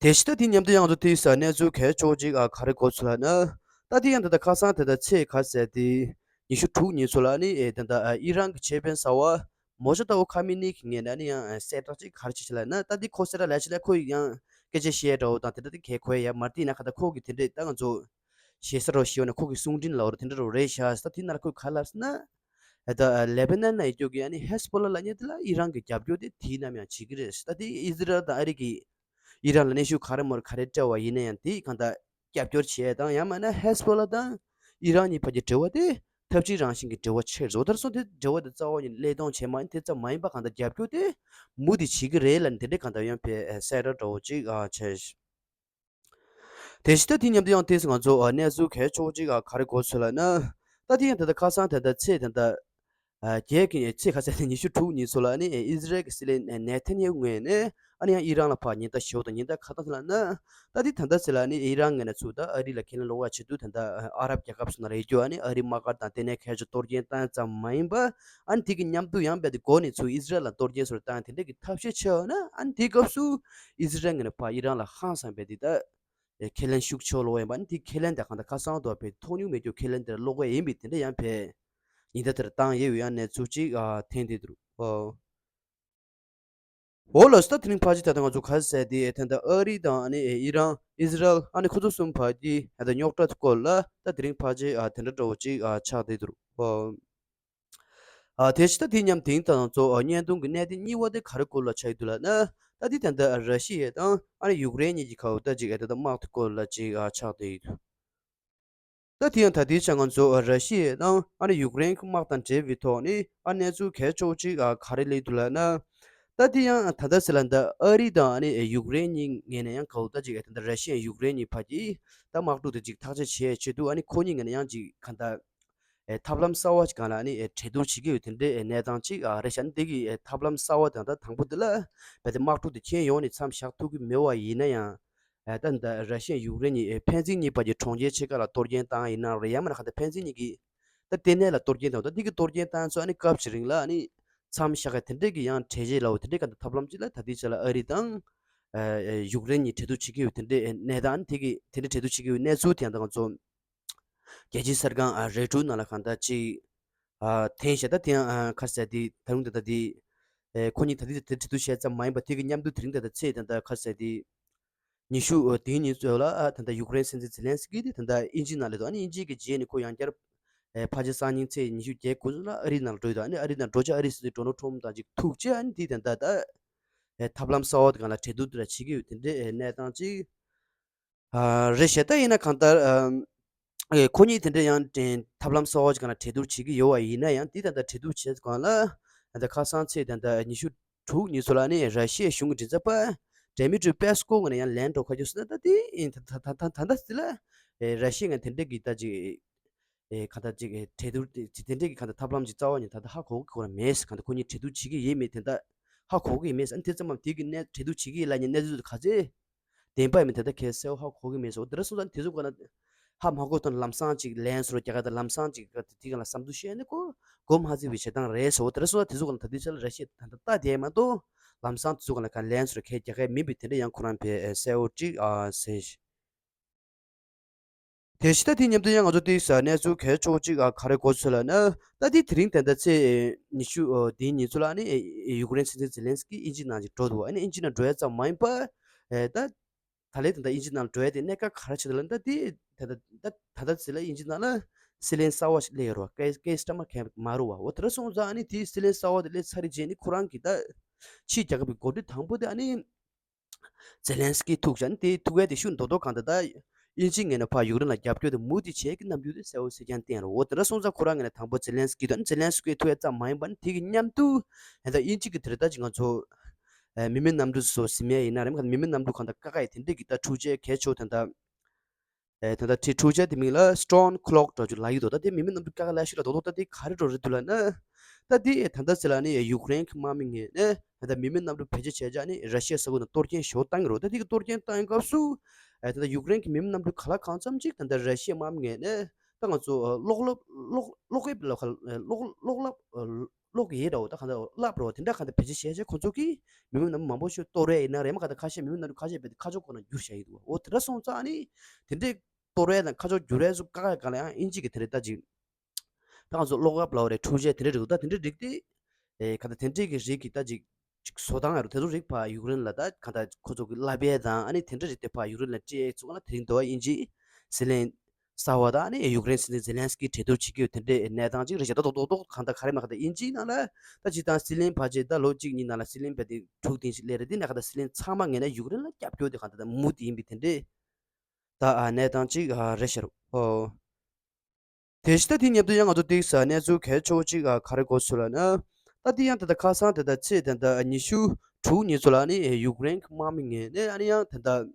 དེ་བཞིན་ད་དེ་མཉམ་དུ་ཡང་ང་ཚོ་དེའི་ས་གནས་ཚུལ་གལ་ཆེ་བོ་ཅིག་ཨ་ག་རེ་གོ་ཚུལ་ལབ་ན། ད་དེ་ཡང་ད་ལྟ་ཁ་སང་དེ་ད་ཚེས་ག་ཟེར་དེ་ཉི་ཤུ་དྲུག་ཉིན་ཚོ་ལ་ནི་ཨེ་ད་ལྟ་ཨ་ཨི་རན་གྱི་ཆེས་དཔོན་གསར་པ་མོ་ཇི་ཏ་བ་ཁ་མི་ནི་གི་ངོས་ནས་ནི་ཡང་ཨ་གསལ་བསྒྲགས་ཅིག་ག་རེ་བྱས་ཤག་ལབ་ན། ད་དེ་ཁོ་གསལ་བསྒྲགས་ལབ་ཤག་ལ་ཁོ་ཡིས་ཡང་སྐད་ཆ་བཤད་འདྲ་བོ་དང་དེ་འདྲ་དེ་གས་གོ་ཡ་ཡ་མ་རེད། དེ་ཡིན་ན་ག་ད་ཁོ་གི་དེ་འདྲས་ད་ང་ཚོ་ཞེ་ས་རོ་ཞེ་བ་ན་ཁོ་གི་གསུང་འཕྲིན་ལ་འོ་རེད་དེ་འདྲ་རོ་རེད་ཤག་ད་དེ་ན་ལ་ཁོས་ག་ལབ་ཟེར་ན། ད་ལེ་བྷ་ནན་ན་ཡོད་རྒྱུ་གི་ཨ་ནི་ཧེ་སི་བྷོ་ལ་ལབ་མཁན་དེ་ལ་ཨི་རན་གྱི་རྒྱབ་སྐྱོར་དེ་དུས་ནམ་ཡང་བྱེད་ཀྱི་རེད། ད་དེ་ཨི་ཟི་རལ་དང་ཨ་རི་གི་ཨི་རན་ལ་གནོན་ཤུགས་ག་རེ་མོ་རེ་ག་རེ་སྤྲད་པ་ཡིན་ན་ཡང་དེ་གང་ལྟར་རྒྱབ་སྐྱོར་བྱེད་དང་ཡང་མིན་ན་ཧེ་སི་བྷོ་ལ་དང་ཨི་རན་གཉིས་བར་གྱི་འབྲེལ་བ་དེ་ཐབས་ཇུས་རང་བཞིན་གྱི་འབྲེལ་བ་ཆགས་རེད། འོ་ད་སོང་དེ་འབྲེལ་བ་དེ་རྩ་བ་ཉིད་ནས་བརླག་གཏོང་བྱས་མ་ཡིན་དེ་ཙམ་མ་ཡིན་པ་གང་ལྟར་རྒྱབ་སྐྱོར་དེ་མུ་མཐུད་བྱེད་ཀྱི་རེད་ལབ་ནས་དེ་འདྲའི་གང་ལྟར་ཡང་ཕེ་གསལ་བསྒྲགས་འདྲ་བོ་ཅིག་ཨ་བྱས། དེ་བཞིན་ད་དེ་མཉམ་དུ་ཡང་དེས་ང་ཚོ་ཨ་གནས་ཚུལ་གལ་ཆེ་བོ་ཅིག་ཨ་ག་རེ་གོ་ཚུལ་ལབ་ན། ད་དེ་ཡང་ད་ལྟ་ཁ་སང་ད་ལྟ་ཚེས་ད་ལྟ་ཨ་བརྒྱད་ཀྱི་ཚེས་ཁ་སང་དེ་ཉི་ཤུ་དྲུག་ཉིན་ཚོ་ལ་ཨ་ནི་ཨི་ཟི་རལ་གྱི་སྲིད་བློན་ནེ་ཐན་ཡ་ཧུ་ངོས་ནས་ཨ་ནི་ཡང་ཨི་རན་ལ་ཕར་ཉེན་བརྡ་ཞུ་དང་ཉེན་བརྡ་ག་རེ་བཏང་ལབ་ན། ད་དེ་ད་ལྟ་ཚེ་ལ་ཨ་ནི་ཨི་རན་ངོས་ནས་ཚུར་ད་ཨ་རི་ལ་ཁས་ལེན་སློག་པ་བྱེད་དུས་ད་ལྟ་ཨ་རབ་རྒྱལ་ཁབ་སོགས་ནང་ལ་ཡོད་རྒྱུ་ཨ་ནི་ཨ་རིའི་དམག་སྒར་དང་དེ་ནས་ཁ་ཤས་གཏོར་སྐྱོན་བཏང་ཙམ་མ་ཡིན་པ། ཨ་ནི་དེ་གི་མཉམ་དུ་ཡང་རྦད་དེ་འགོ་ནས་ཚུར་ཨི་ཟི་རལ་ལ་གཏོར་སྐྱོན་སོགས་བཏང་དེ་འདྲ་གི་ཐབས་ཤེས་བྱས་ཡོད་ན། ཨ་ནི་དེའི་སྐབས་སུ་ཨི་ཟི་རལ་ངོས་ནས་ཕར་ཨི་རན་ལ་ཧང་སངས་པའི་དེ་ད་ཁས་ལེན་ཤུགས་ཆེ་བོ་སློག་ཡིན་པ། ཨ་ནི་དེ་ཁས་ལེན་དེ་གང་ལྟར་ཁ་སང་དུ་བ་ཕེ་ཐོགས་མྱོང་མེད་རྒྱུ་ཁས་ལེན་དེར་སློག་གི་ཡིན་པའི་དེ་འདྲ་ཡང་ཕེ་ཉེན་བརྡ་དེར་བཏང་ཡོད་ཡང་གནས་ཚུལ་ཅིག་ཨ་ཐོན་བསྡད་འདུག་ཨོ། འོ་ལགས་སོ། ད་དེ་རིང་ཕལ་ཆེར་ད་ལྟ་ང་ཚོ་ག་རེ་ཟེར་དེ་ད་ལྟ་ཨ་རི་དང་ཨ་ནི་ཨི་རན་ཨི་ཟི་རལ་ཨ་ནི་ཁོ་ཚོ་གསུམ་བར་གྱི་ད་ལྟ་རྙོག་དྲ་སྐོར་ལ་ད་དེ་རིང་ཕལ་ཆེར་ཨ་དེ་འདྲ་འདྲ་བོ་ཅིག་ཨ་ཆགས་བསྡད་འདུག་ཨོ། ཨ་དེ་བཞིན་ད་དེ་མཉམ་དེང་ད་ང་ཚོ་ཨ་བརྙན་ཐུང་གི་གནད་དོན་གཉིས་པ་དེ་ག་རེ་སྐོར་ལ་ཆགས་ཡོད་འདུག་ལབ་ན། ད་དེ་ད་ལྟ་ར་ཤི་ཡ་དང་ཨ་ནི་ཡུཀ་རེན་གཉིས་ཀྱི་ཁ་འོ་ད་ཅིག་ཨ་ད་ལྟ་དམག་དེ་སྐོར་ལ་ཅིག་ཨ་ཆགས་བསྡད་ཡོད་འདུག་ད་དེ་ཡང་ད་ལྟའི་ཆར་ང་ཚོ་ར་ཤི་ཡ་དང་ཨ་ནི་ཡུཀ་རེན་གྱི་དམག་དང་འབྲེལ་བའི་ཐོག་ནས་ཨ་གནས་ཚུལ་གལ་ཆེ་བོ་ཅིག་ཨ་ག་རེ་སླེབས་འདུག་ལབ་ན། ད་དེ་ཡང་ད་ལྟ་ཟེར་ལ་འདི་ཨ་རི་དང་ཨ་ནི་ཡུཀ་རེན་གཉིས་ངོས་ནས་ཡང་ག་འོ་ད་ཅིག་ཨ་ད་ལྟ་ར་ཤི་ཡ་ཡུཀ་རེན་གཉིས་བར་གྱི་ད་དམག་འཁྲུག་དེ་ཅིག་ཐག་གཅོད་བྱེད་ཆེད་དུ་ཨ་ནི་ཁོ་གཉིས་ངོས་ནས་ཡང་ཅིག་གང་ལྟར་ཨེ་ཐབས་ལམ་གསར་བ་ཅིག་སྒང་ལ་ཨ་ནི་ཨེ་གྲོས་བསྡུར་བྱེད་ཀྱི་ཡོད་དེ་འདྲའི་ཨེ་གནས་སྟངས་ཅིག་ཨ་རེད་ཤག་ཨ་ནི་དེ་གི་ཨེ་ཐབས་ལམ་གསར་བ་དང་ད་དང་པོ་དེ་ལ་རྦད་དེ་དམག་འཁྲུག་དེ་ཁྱོན་ཡོངས་ནས་མཚམས་བཞག་ཐུབ་ཀྱི་མེད་པ་ཡིན་ན་ཡང་། ཨ་ད་ད་ར་ཤི་ཡ་ཡུཀ་རེན་གཉིས་ཨེ་ཕན་ཚུན་གཉིས་བར་གྱི་གྲོང་ཁྱེར་ཕྱེད་ཀ་ལ་གཏོར་སྐྱོན་བཏང་ཡིན་ན་རེད། ཡང་མིན་ན་གང་ལྟར་ཕན་ཚུན་གཉིས་ཀྱི་ད་ལྟེ་གནས་ལ་གཏོར་སྐྱོན་བཏང་ད་འདི་གི་གཏོར་སྐྱོན་བཏང་ཚོ་ཨ་ནི་སྐབས་ཤིག་རིང་ལ་ཨ་ནི་མཚམས་བཞག་ག་དེ་འདྲས་ཀྱི་ཡང་གྲོས་ཆོད་ལ་འོ་དེ་འདྲས་ག་འདི་ཐབས་ལམ་ཅིག་ལ་ད་ལྟའི་ཆ་ལ་ཨ་རི་དང་ཨ་ཡུཀ་རེན་གཉིས་གྲོས་བསྡུར་བྱེད་ཀྱི་ཡོད་དེ་འདྲས་གནས་སྟངས་ཨ་ནི་དེ་གི་དེ་འདྲས་གྲོས་བསྡུར་བྱེད་ཀྱི་ཡོད་གནས་ཚུལ་དེ་ཡང་ད་ང་ཚོ་རྒྱལ་སྤྱིའི་གསར་ཁང་ཨ་རོའི་ཊར་ནང་ལ་གང་ལྟར་ཅིག་ཨ་ཐོན་ཤག་ད་དེ་ཡང་ཨ་ག་རེ་ཟེར་དེ་ད་རུང་ད་ལྟ་དེ་ཨེ་ཁོ་གཉིས་ད་ལྟའི་དེ་གྲོས་བསྡུར་བྱས་ཙམ་མ་ཡིན་པ་དེ་གི་མཉམ་དུ་དེ་རིང་ད་ལྟ་ཚེས་ད་ལྟ་ག་རེ་ཟེར་དེ། ཉི་ཤུ་དེའི་ཉིན་ཚོ་ལ་ད་ལྟ་ཡུཀ་རེན་སྲིད་འཛིན་ཛེ་ལན་སི་ཀི་དེ་ད་ལྟ་དབྱིན་ཇི་ནང་སླེབས་འདུག་ཨ་ནི་དབྱིན་ཇི་གི་རྗེས་ནས་ཁོ་ཡང་བསྐྱར་ཨེ་ཕལ་ཆེར་སང་ཉིན་ཚེས་ཉི་ཤུ་བརྒྱད་དགུ་ཚོ་ལ་ཨ་རི་ནང་ལ་འགྲོ་ཡི་འདུག་ཨ་ནི་ཨ་རི་ནང་འགྲོ་ཆེད་ཨ་རིའི་སྲིད་འཛིན་ཌོ་ནལ་ཊམ་དང་ཅིག་ཐུག་བྱས། ཨ་ནི་དེ་ད་ལྟ་ད་ཨེ་ཐབས་ལམ་གསར་བ་དེ་སྒང་ལ་གྲོས་བསྡུར་དེ་འདྲ་བྱེད་ཀྱི་ཡོད། དེ་འདྲའི་ཨེ་གནས་སྟངས་ཅིག་ཨ་རེད་ཤག་ད་ཡིན་ན་གང་ལྟར་ཨ་ཨེ་ཁོ་གཉིས་དེ་འདྲ་ཡང་ཨེ་ཐབས་ལམ་གསར་བ་ཅིག་སྒང་ལ་གྲོས་བསྡུར་བྱེད་ཀྱི་ཡོད་པ་ཡིན་ན་ཡང་། དེ་ད་ལྟ་གྲོས་བསྡུར་བྱས་སྒང་ལ་ད་ལྟ་ཁ་སང་ཚེས་ད་ལྟ་ཉི་ཤུ་དྲུག་ཉིན་ཚོ་ལ་ནི་ར་ཤི་ཡའི་གཞུང་གི་མགྲིན་ཚབ་པ་ཌེ་མི་ཏྲི་པེ་སི་ཀོ་ངོས་ནས་ཡང་ལན་འདྲ་པོ་ག་རེ་ཞུས་ན། ད་དེ་ད་ད་ད་ད་ད་ལྟ་དེ་ལ་ཨེ་ར་ཤི་ཡ་ངོས་དེ་འདྲ་གི་ད་ཅིག་ཨེ་གང་ལྟར་ཅིག་ཨེ་གྲོས་བསྡུར་དེ་དེ་འདྲ་གི་གང་ལྟར་ཐབས་ལམ་ཅིག་རྩ་བ་ནས་ད་ལྟ་ཧ་གོ་གི་ཁོ་རང་མེད་ཟེར། གང་ལྟར་ཁོ་གཉིས་གྲོས་བསྡུར་བྱེད་ཀྱི་ཡིན་མིན་དེ་ད་ཧ་གོ་གི་མེད་ཟེར། ཨ་ནི་དེ་ཙམ་མམ་དེ་གི་གནས་གྲོས་བསྡུར་བྱེད་ཀྱི་ཡིན་ལབ་མཁན་གནས་ཚུལ་དེ་ག་ཚོད་བདེན་པ་ཡིན་མིན་དེ་ད་གལ་གསལ་པོ་ཧ་གོ་གི་མེད་ཟེར། འོ་དེ་འདྲ་སོང་ཙང་དེ་ཚོ་ག་ན་ཧ་མ་གོ་དོན་ལམ་སང་ཅིག་ལན་ཟེར་རྒྱག་ག་ད་ལམ་སང་ཅིག་ག་དེ་ག་ལ་བསམ་ཚུལ་བཤད་ནི་ཁོ་མགོ་མ་ཚོས་པའི་བྱེད་སྟངས་རེད་ཟེར། འོ་དེ་འདྲ་སོང་ཙང་དེ་ཚོ་ག་ན་ད་དེ་ཆ་ལ་ར་ཤི་ཡ་ད་ད་ལྟ་བསྡད་མ་གཏོགས་ལམ་སང་དེ་ཚོ་ག་ན་ག་ལན་ཟེར་གལ་རྒྱག་གི་མིན་པའི་དེ་འདྲ་ཡང་ཁོ་རང་བས་གསལ་པོ་ཅིག་ཨ་ཟེར། དེ་བཞིན་ད་དེ་མཉམ་དུ་ཡང་ང་ཚོ་དེ་ས་གནས་ཚུལ་གལ་ཆེ་བོ་གཅིག་ཨ་ག་རེ་གོ་ཚོད་ལབ་ན། ད་དེ་དེ་རིང་ད་ལྟ་ཚེས་ཉི་ཤུ་ཨོ་དེའི་ཉིན་ཚོ་ལ་ནི་ཡུཀ་རེན་སྲིད་འཛིན་ཛེ་ལན་སི་ཀི་དབྱིན་ཇི་ནང་ཅིག་འགྲོ་འདུག་ཨ་ནི་དབྱིན་ཇི་ནང་འགྲོ་ཡ་ཙམ་མ་ཡིན་པ་ཨེ་ད་ད་ལན་ད་ལྟ་དབྱིན་ཇི་ནང་འགྲོ་ཡ་དེ་གནད་འགག་ག་རེ་ཆེ་ད་ལབ་ན། ད་དེ་ད་ལྟ་ད་ད་ད་ཚེ་ལ་དབྱིན་ཇི་ནང་ལ་སྲིད་བློན་གསར་བ་ཞིག་སླེབས་ཡོད་རེད་བ། ཀེ་ཀེ་སི་ཊ་མར་ཁེ་མ་རུ་བ། འོ་དེ་འདྲ་སོང་ཙང་ཨ་ནི་དེའི་སྲིད་བློན་གསར་བ་དེ་སླེབས་ཚར་རྗེས་ནི་ཁོ་རང་གི་ད་ཕྱིར་རྒྱག་དགོས་པའི་འགོ་ཁྲིད་དང་པོ་དེ་ཨ་ནི། ཛེ་ལན་སི་ཀི་ཐུག་བཞག་ནི་དེ་ཐུག་ཡ་དེ་ཤུགས་མདོག་མདོག་གང་ལྟར་ད་དབྱིན་ཇིའི་ངོས་ནས་ཕར་ཡུཀ་རེན་ལ་རྒྱབ་སྐྱོར་དེ་མུ་མཐུད་བྱེད་ཀྱི་རྣམ་འགྱུར་དེ་གསལ་པོ་གསལ་རྐྱང་བསྟན་རེད། འོ་དེ་འདྲ་སོང་ཙང་ཁོ་རང་ངོས་ནས་དང་པོ་ཛེ་ལན་སི་ཀི་དང་ཛེ་ལན་སི་ཀི་ཐུག་ཡ་ཙམ་མ་ཡིན་པ་ནི་དེ་གི་མཉམ་དུ་ད་དབྱིན་ཇི་གི་དེ་རེད་ད་ཅིག་ང་ཚོ་མི་མེད་གནམ་གྲུ་སོགས་ཟིན་མེད་ཡིན་ན་རེད། མི་མེད་གནམ་གྲུ་གང་ལྟར་བཀག་ཡ་དེ་འདྲས་ཀྱི་ད་འཕྲུལ་ཆས་གལ་ཆེ་བོ་དེ་འདྲ། ཨེ་ད་ལྟ་ཁྲི་འཕྲུལ་ཆས་དེ་མིང་ལ་སི་ཊོན་ཁི་ལོག་འདྲ་ཅིག་ལབ་ཀྱི་འདུག་ད་དེ་མི་མེད་གནམ་གྲུ་ཀ་ཁ་ལ་ཤི་ལ་རྡོག་རྡོག་ད་དེ་ག་རེ་འགྲོ་རེད་འདུག་ལབ་ན། ད་དེ་ད་ལྟ་ཟེར་ལ་ནི་ཡུཀ་རེན་གྱི་དམག་མི་ངོས་ནས་ད་ལྟ་མི་མེད་གནམ་གྲུ་བེད་སྤྱོད་བྱས་བྱས་ནི་ར་ཤི་ཡ་ས་ཁུལ་ནང་གཏོར་སྐྱོན་ཞེ་པོ་བཏང་གི་རེད། ད་དེ་གི་གཏོར་སྐྱོན་བཏང་སྐབས་སུ་ཨེ་ད་ལྟ་ཡུཀ་རེན་གྱི་མི་མེད་གནམ་གྲུ་ག་ལ་གང་འཚམ་ཅིག་ད་ལྟ་ར་ཤི་ཡའི་དམག་མི་ངོས་ནས་ད་ང་ཚོ་གློག་སླབ་གློག་གློག་ཨེབ་ལ་གློག་གློག་སླབ། གློག་ཡས་འདྲ་བོ་ད་གང་ལྟར་སླབ་རོགས་དེ་འདྲ་གང་ལྟར་བེད་སྤྱོད་བྱས་བྱས་ཁོ་ཚོ་གིས་མི་མང་མང་པོ་ཞིག་གཏོར་ཡས་ཡིན་ན་རེད། མ་གང་ལྟར་ཁ་ཤས་མི་མང་ནང་ཁ་ཤས་རྦད་དེ་ཁ་ཕྱོགས་ཁོ་ན་བསྒྱུར་བྱས་ཡོད་འདུག་འོ་དེ་འདྲ་སོང་ཙང་ཨ་ནི་དེ་འདྲས་གཏོར་ཡས་དང་ཁ་ཕྱོགས་བསྒྱུར་ཡས་སུ་བཀག་ཡ་གང་ལ་ཡང་དབྱིན་ཇི་གི་དེ་རེད་ད་ཅིག་ད་ང་ཚོ་གློག་ཀླད་ལབ་རེད། འཕྲུལ་ཆས་དེ་འདྲས་རེད་འདུག་ད་དེ་འདྲས་རིགས་དེ་ཨེ་གང་ལྟར་དེ་འདྲས་ཀྱི་རིགས་ཀྱི་ད་ཅིག་ཅིག་བཟོ་སྟངས་ཡོད་རེད། དེ་ཚོ་རིགས་ཕར་ཡུཀ་རེན་ལ་ད་གང་ལྟར་ཁོ་ཚོ་གི་བསླབ་ཡས་དང་ཨ་ནི་དེ་འདྲས་རིགས་དེ་ཕར་ཡུཀ་རེན་ལ་སྤྲད་ཡས་ཚུགས་ན་དེ་རིང་འདུག་པ། དབྱིན་ཇི་སྲིད་བློན་གསར་བ་དང་ཨ་ནི་ཡུཀ་རེན་སྲིད་འཛིན་ཛེ་ལན་སི་ཀི་གྲོས་བསྡུར་བྱེད་ཀྱི་ཡོད། དེ་འདྲའི་གནས་སྟངས་ཅིག་རེད་ཤག་ད་རྡོག་རྡོག་རྡོག་གང་ལྟར་ག་རེ་མ་གང་ལྟར་དབྱིན་ཇིའི་ནང་ལ་ད་སྤྱིར་བཏང་སྲིད་བློན་ཕལ་ཆེར་ད་ལོ་གཅིག་གཉིས་ནང་ལ་སྲིད་བློན་རྦད་དེ་དྲུག་བདུན་ཞིག་སླེབས་རེད། དེ་ནས་གང་ལྟར་སྲིད་བློན་ཚང་མ་ངོས་ནས་ཡུཀ་རེན་ལ་རྒྱབ་སྐྱོར་དེ་གང་ལྟར་མུ་མཐུད་ཡིན་པའི་དེ་འདྲའི་ད་གནས་སྟངས་ཅིག་རེད་ཤག་འོ། དེ་བཞིན་ད་དེ་མཉམ་དུ་ཡང་ང་ཚོ་ཏོག་ཙམ་གནས་ཚུལ་གལ་ཆེ་བོ་གཅིག་ག་རེ་གོ་ཚོད་ལབ་ན། ད་དེ་ཡང་ད་ལྟ་ཁ་སང་ད་ལྟ་ཚེས་ད་ལྟ་ཉི་ཤུ་དྲུག་ཉིན་ཚོ་ལ་ནི་ཡུཀ་རེན་གྱི་དམག་མི་ངོས་ནས་ཨ་ནི་ཡང་ད་ལྟ་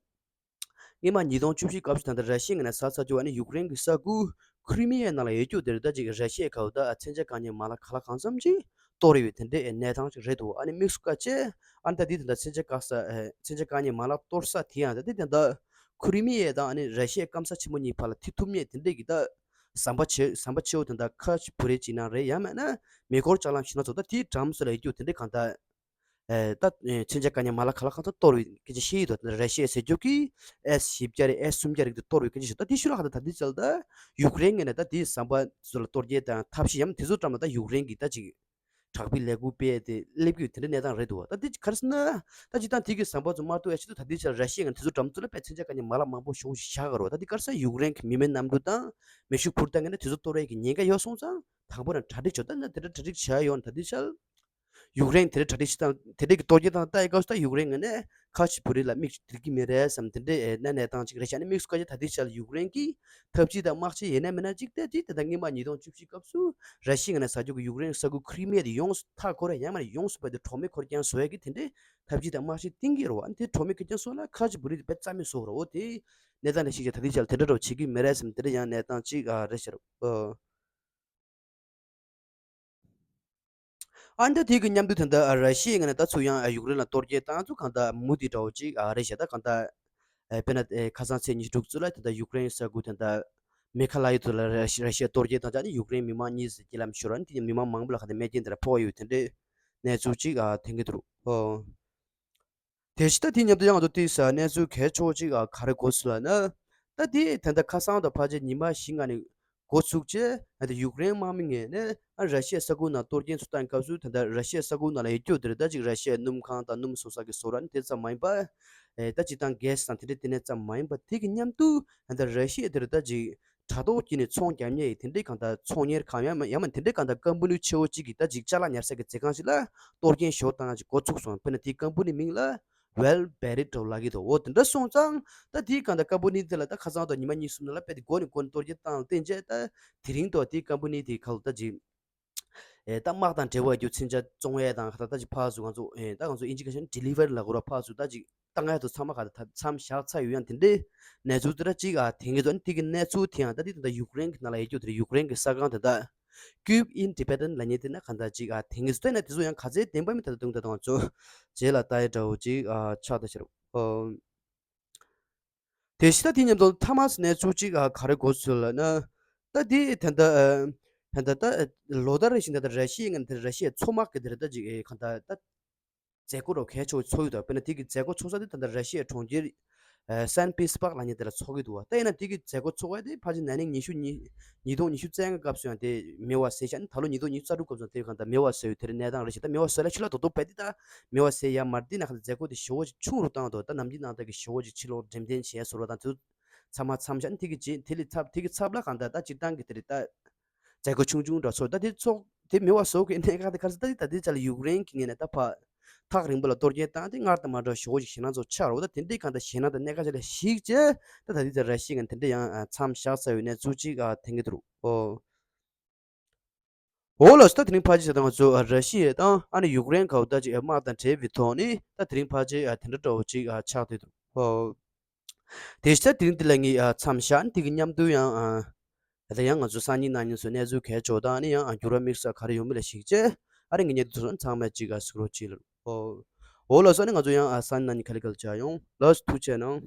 སྔོན་མ་ཉིས་སྟོང་བཅུ་བཞི་སྐབས་སུ་ད་ལྟ་ར་ཤི་ཡའི་ངོས་ནས་ཟ་ཚར་རྒྱུ་ཨ་ནི་ཡུཀ་རེན་གྱི་ས་ཁུལ་ཁི་རི་མི་ཡའི་ནང་ལ་ཡོད་རྒྱུ་དེ་རེད། ད་ཅིག་ར་ཤི་ཡའི་ག་བ་ད་མཚོན་ཆ་བཀག་ཉར་མ་ལག་ག་ལ་གང་འཚམ་ཅིག་གཏོར་ཡོད་དེ་འདྲའི་གནས་སྟངས་ཅིག་རེད་འདུག་ཨ་ནི་དམིགས་སུ་བཀར་བྱས་ཨ་ནི་ད་དེ་ད་ལྟ་མཚོན་ཆ་བཀག་ས་མཚོན་ཆ་བཀག་ཉར་མ་ལག་གཏོར་ས་དེ་ཡང་ད་དེ་ད་ལྟ་ཁི་རི་མི་ཡ་དང་ཨ་ནི་ར་ཤི་ཡའི་སྐམ་ས་ཆེན་པོ་གཉིས་བར་ལ་ཐེ་ཐུབ་མེད་དེ་འདྲས་ཀྱི་ད་ཟམ་པ་ཆེ་ཟམ་པ་ཆེ་བོ་དེ་འདྲ་ཁ་ཕྱེ་བུ་རེ་བྱེད་ན་རེད། ཡང་མེད་ན་མེ་འཁོར་ལྕགས་ལམ་ཞིག་ན་ཚོ་ད་དེའི་འགྲམ་སུ་ལ་ཡོད་རྒྱུ་དེ་འདྲས་གང་ལྟར་ཨེ་ད་མཚོན་ཆ་བཀག་ཉར་མ་ལག་ག་ལ་གང་ཚོ་གཏོར་བའི་སྐད་ཆ་བཤད་ཡོད་དོ། དེ་འདྲ་ར་ཤི་ཡ་ཟེར་རྒྱུ་གིས་ཨེས་བཞི་བརྒྱ་རེད་ཨེས་སུམ་བརྒྱ་རེད་དེ་གཏོར་བའི་སྐད་ཆ་ཞིག་ད་དེ་ཤུལ་ལ་གང་ལྟར་ད་དེ་ཚོ་ལ་ད་ཡུཀ་རེན་ངོས་ནས་ད་དེའི་ཟམ་པ་ཚོ་ལ་གཏོར་རྒྱག་དང་ཐབས་ཤེས་ཡང་དེ་ཚོ་འགྲམ་ལ་ད་ཡུཀ་རེན་གྱི་ད་ཅིག་དྲག་པོའི་ལས་འགུལ་སྤེལ་ཏེ་སླེབས་ཀྱི་ཡོད་དེ་འདྲའི་གནས་སྟངས་རེད་འདུག་ད་དེ་ག་རེ་ཟེར་ན། ད་སྤྱིར་བཏང་དེ་གི་ཟམ་པ་ཚོ་མ་གཏོར་ཡ་ཆེད་དུ་ད་ལྟའི་ཆར་ར་ཤི་ཡ་ངོས་ནས་དེ་ཚོ་འགྲམ་ཚོ་ལ་དཔེ་མཚོན་ཆ་བཀག་ཉར་མ་ལག་མང་པོ་ཞེ་པོ་ཞིག་བཞག་གི་རེད་བ། ད་དེ་ག་རེ་ཟེར་ན་ཡུཀ་རེན་གྱི་མི་མེད་གནམ་གྲུ་དང་མེ་ཤུགས་འཕུར་མདའ་ངོས་ནས་དེ་ཚོ་གཏོར་ཡ་གི་ཉེན་ཁ་ཡོད་སོང་ཙང་དང་པོ་རང་གྲ་སྒྲིག་བྱོས། ད་ན་དེ་འདྲ་གྲ་སྒྲིག་བྱས་ཡོད་ན་ད་ལྟའི་ཆར་ཡུཀ་རེན་དེ་འདྲ་གྲ་སྒྲིག་བྱེད་སྟངས་དེ་འདྲ་གི་གཏོར་རྒྱག་སྟངས་ལྟ་ཡི་སྐབས་སུ་ད་ཡུཀ་རེན་ངོས་ནས་ཁ་ཕྱེ་བུ་རེ་ལ་མིག་ཅིག་སྒྲིལ་གྱི་མེད་རེད་བསམ་དེ་འདྲའི་གནས་གནས་སྟངས་ཅིག་རེད་ཤག་ཨ་ནི་དམིགས་སུ་བཀར་ཆ་ད་ལྟའི་ཆར་ཡུཀ་རེན་གྱི་འཐབ་ཇུས་དང་དམག་ཆས་ཡིན་ན་མིན་ན་ཅིག་ད་ཅིག་ད་ལྟ་སྔོན་མ་ཉིས་སྟོང་བཅུ་བཞི་སྐབས་སུ་ར་ཤི་ཡ་ངོས་ནས་ཟ་རྒྱུ་གི་ཡུཀ་རེན་ས་ཁུལ་ཁི་རི་མི་ཡ་དེ་ཡོངས་སུ་མཐའ་བསྐོར་ཡ་ཡང་མིན་ན་ཡོངས་སུ་རྦད་དེ་གྲོགས་མེད་འཁོར་རྐྱང་བཟོ་ཡ་གི་དེ་འདྲའི་འཐབ་ཇུས་དང་དམག་ཆས་བཏིང་གི་རེད་བ། ཨ་ནི་དེ་གྲོགས་མེད་འཁོར་རྐྱང་བཟོ་ན་ཁ་ཕྱེ་བུ་རེ་དེ་དཔེ་རྩ་མེད་བཟོ་གི་རེད། འོ་དེ་གནས་སྟངས་ལ་གཞིགས་བྱས་ད་ལྟའི་ཆར་དེ་འདྲ་འདྲ་བོ་བྱེད་ཀྱི་མེད་རེད་བསམ་དེ་འདྲ་ཡང་གནས་སྟངས་གཅིག་ཨ་རེད་ཤག་ཨ་ནི་ད་དེ་གི་མཉམ་དུ་ད་ལྟ་ར་ཤི་ཡའི་ངོས་ནས་ད་ཚུར་ཡང་ཡུཀ་རེན་ལ་གཏོར་རྒྱག་བཏང་ཚུལ་གང་ལྟར་མུ་མཐུད་འདྲ་བོ་གཅིག་ཨ་རེད་ཤག་ད་གང་ལྟར་ཨ་དཔེར་ན་ཨེ་ཁ་སང་ཚེས་ཉི་ཤུ་དྲུག་ཚོ་ལ་ད་ལྟ་ཡུཀ་རེན་ས་ཁུལ་ད་ལྟ་མེ་ཁ་ལ་ཡུལ་དུ་ལ་ར་ཤི་ར་ཤི་ཡ་གཏོར་རྒྱག་བཏང་ཙང་ནི་ཡུཀ་རེན་མི་མང་གཉིས་ཟེར་རྒྱ་ལམ་ཤོར་བ་ནི་དེ་ནི་མི་མང་མང་པོ་ལ་ག་ནས་རྨས་སྐྱོན་དེ་འདྲ་ཕོག་ཡོད་དེ་འདྲའི་གནས་ཚུལ་གཅིག་ཨ་ཐོན་གྱི་འདུག་ཨོ། དེ་བཞིན་ད་དེ་མཉམ་དུ་ཡང་ང་ཚོ་དེ་ས་གནས་ཚུལ་གལ་ཆེ་བོ་གཅིག་ཨ་ག་རེ་གོ་སོང་ལབ་ན། ད་དེ་ད་ལྟ་ཁ་སང་དང་ཕལ་ཆེར་ཉི་མ་བཞི་ལྔ་ནས་འགོ་ཚུགས་རྗེས་ཨ་ད་ཡུཀ་རེན་དམག་མི་ངོས་ནས་ཨ་ར་ཤི་ཡ་ས་ཁུལ་ནང་གཏོར་སྐྱོན་ཚུར་བཏང་སྐབས་སུ་ད་ལྟ་ར་ཤི་ཡ་ས་ཁུལ་ནང་ལ་ཡོད་རྒྱུ་དེ་རེད། ད་ཅིག་ར་ཤི་ཡའི་སྣུམ་ཁང་དང་སྣུམ་བཟོ་ས་གི་བཟོ་གྲྭ་ནི་དེ་ཙམ་མ་ཡིན་པར་ ཨེ་ད་སྤྱིར་བཏང་གྷེ་སི་དང་དེ་འདྲ་དེ་ནས་ཙམ་མ་ཡིན་པ་དེ་གི་མཉམ་དུ་ད་ལྟ་ར་ཤི་ཡ་དེར་ད་ཅིག་དྲ་ཐོག་བརྒྱུད་ནས་ཚོང་རྒྱག་མཁན་དེ་འདྲའི་གང་ལྟར་ཚོང་གཉེར་ཁང་ཡང་ཡང་མིན་དེ་འདྲའི་གང་ལྟར་ཀམ་པ་ནི་ཆེ་བོ་གཅིག་གིས་ད་ཅིག་ཅ་ལག་ཉར་ས་གི་མཛོད་ཁང་ཞིག་ལ་གཏོར་སྐྱོན་ཞོ་བཏང་ཡ་ཅིག་འགོ་ཚུགས་སོང་། དཔེར་ན་དེའི་ཀམ་པ་ནི་མིང་ལ་ཝེལ་བེ་རི་ཊོ་ལབ་ཀྱི་འདུག་འོ་དེ་འདྲ་སོང་ཙང་ད་དེའི་གང་ལྟར་ཀམ་པ་ནི་དེ་ལ་ད་ཁ་སང་དང་ཉི་མ་གཉིས་གསུམ་ནང་ལ་དཔེ་དེ་མགོ་ནས་མགོ་ནས་གཏོར་སྐྱོན་བཏང་བསྟན་བྱས། ད་དེ་རིང་ཐོག་དེའི་ཀམ་པ་ནི་དེ་ཁ་ལོ་ད་ཅིག་ཨེ་ད་དམག་དང་འབྲེལ་བ་རྒྱུ་མཚོན་ཆ་བཙོང་ཡས་དང་ད་ད་ཅིག་ཕར་ཚུར་ང་ཚོ་ཨེ་ད་ང་ཚོ་ཨིན་ཇི་སྐད་ཆ་ཌི་ལི་ཝར་ལབ་དགོས་ར། ཕར་ཚུར་ད་ཅིག་བཏང་ཡས་དུ་ཚང་མ་ག་ད་མཚམས་བཞག་ཚར་ཡོད། ཡང་དེ་འདྲའི་གནས་ཚུལ་དེ་འདྲ་ཅིག་ཨ་དེང་གི་ཚོ་ནི་དེ་གི་གནས་ཚུལ་དེ་ཡང་ད་དེ་ད་ཡུཀ་རེན་གི་ནང་ལ་ཡོད་རྒྱུ་དེ་རེད། ཡུཀ་རེན་གི་གསར་ཁང་དེ་ད་ཀིབ་ཨིན་ཌི་པེན་ཌེན་ཊི་ལབ་མཁན་དེ་ན་ག་ད་ཅིག་ཨ་དེང་གི་ཚོ་ན་དེ་ཚོ་ཡང་ག་ཚད་བདེན་པ་མིན་ད་ད་དུང་ད་ད་ང་ཚོ་རྗེས་ལ་ལྟ་ཡས་འདྲ་བོ་ཅིག་ཨ་ཆགས་ད་ཤར་ཨོ། དེ་བཞིན་ད་དེ་མཉམ་དུ་ཐ་མ་གནས་ཚུལ་གཅིག་ཨ་ག་རེ་འགོ་ཚུགས་ལབ་ན། ད་དེ་ད་ལྟ་ཨ་ད་ལྟ་ད་ལོ་ལྟར་རེ་བཞིན་ད་ལྟ་ར་ཤི་ཡའི་ངན་དེ་ར་ཤི་ཡའི་མཚོ་དམག་གི་དེ་རེད། ད་ཅིག་ཨེ་གང་ད་ད་མཛད་སྒོ་རོ་གལ་ཆེ་བོ་ཚོགས་ཡོད་དོ། དཔེར་ན་དེ་གི་མཛད་སྒོ་ཚོགས་ས་དེ་ད་ལྟ་ར་ཤི་ཡའི་གྲོང་ཁྱེར་ཨ་སན་པི་སི་པག་ལབ་མཁན་དེ་ལ་ཚོགས་ཀྱི་འདུག་བ། ད་ཡིན་ན་དེ་གི་མཛད་སྒོ་ཚོགས་ཡ་དེ་ཕལ་ཆེར་ན་ནིང་ཉི་ཤུ་གཉིས་ཉིས་སྟོང་ཉི་ཤུ་རྩ་ལྔ་སྐབས་སུ་ཡང་དེ་མེད་པ་བཟོས་ཤག་ནི་ད་ལོ་ཉིས་སྟོང་ཉི་ཤུ་རྩ་དྲུག་སྐབས་སུ་དེ་གང་ད་མེད་པ་བཟོས་ཡོད། དེ་རེད་གནས་སྟངས་རེད་ཤག་ད་མེད་པ་བཟོས་ལ་ཕྱི་ལ་རྡོག་རྡོག་བས་དེ་ད་མེད་པ་བཟོས་ཡ་མ་རེད། དེ་ན་ག་ད་མཛད་སྒོ་དེ་ཞེ་པོ་ཅིག་ཆུང་རུ་བཏང་འདུག་ད་ནམ་རྒྱུན་ནང་ལྟར་གི་ཞེ་པོ་ཅིག་ཕྱི་ལོགས་འགྲེམས་སྟོན་བྱས་ཟུར་བ་དང་དེ་ཚོ་ཚང་མ་མཚམས་བཞག་ནི་དེ་གི་རྗེས་དེ་ལས་ཚབ་དེ་གི་ཚབ་ལ་གང་ད་ད་སྤྱིར་བཏང་གི་དེ་རེད། ད་མཛད་སྒོ་ཆུང་ཆུང་འདྲ་ཚོགས། ད་དེ་ཚོགས་དེ་མེད་པ་བཟོ་གི་གནད་འགག་དེ་ག་རེ་ཟེར་ད་དེ་ད་དེ་ཅག་ལ་ཡུཀ་རེན་གི་ངོས་ནས་ད་ཕར་ཐག་རིང་པོ་ལ་གཏོར་སྐྱོན་བཏང་དེ་སྔར་དང་མ་འདྲ་བ་ཞེ་པོ་ཅིག་ཞེད་སྣང་ཚོ་ཆགས་རོགས། ད་དེ་འདྲའི་གང་ད་ཞེད་སྣང་དང་གནད་འགག་ཅིག་ལ་གཞིགས་བྱས་ད་ད་དེ་ད་ར་ཤི་ཡ་ངོས་དེ་འདྲ་ཡང་མཚམས་བཞག་ཚར་བའི་གནས་ཚུལ་ཅིག་ཐོན་གི་འདུག་ཨོ། འོ་ལགས་སོ། ད་དེ་རིང་ཕལ་ཆེར་ད་ང་ཚོ་ཨ་ར་ཤི་ཡ་དང་ཨ་ནི་ཡུཀ་རེན་ག་བོ་ད་ཅིག་དམག་དང་འབྲེལ་བའི་ཐོག་ནས་ད་དེ་རིང་ཕལ་ཆེར་ཨ་དེ་འདྲ་འདྲ་བོ་ཅིག་ཨ་ཆགས་བསྡད་འདུག་ཨོ། དེ་བཞིན་ད་དེ་རིང་འདི་ལ་ངས་ཨ་མཚམས་བཞག་ནས་དེ་གི་མཉམ་དུ་ཡང་ཨ་ད་ཡང་ང་ཚོ་སང་ཉིན་གནངས་ཉིན་ཚོ་གནས་ཚུལ་གལ་ཆེ་བ་དང་ཨ་ནི་ཡང་ཨ་འགྱུར་བ་དམིགས་བསལ་ག་རེ་ཡོང་མིན་ལ་གཞིགས་བྱས་ཨ་རིང་གི་གནས་ཚུལ་ཚང་མ་ཅིག་ཨ་གཟིགས་རོགས་གྱིས་ལགས། ཨོ། འོ་ལགས་སོ། ཨ་ནི་ང་ཚོ་ཡང་ཨ་སང་ཉིན་གནངས་ཉིན་ག་ལེ་ག་ལེ་མཇལ་ཡོང་། ལགས་སོ། ཐུགས་རྗེ་གནང་།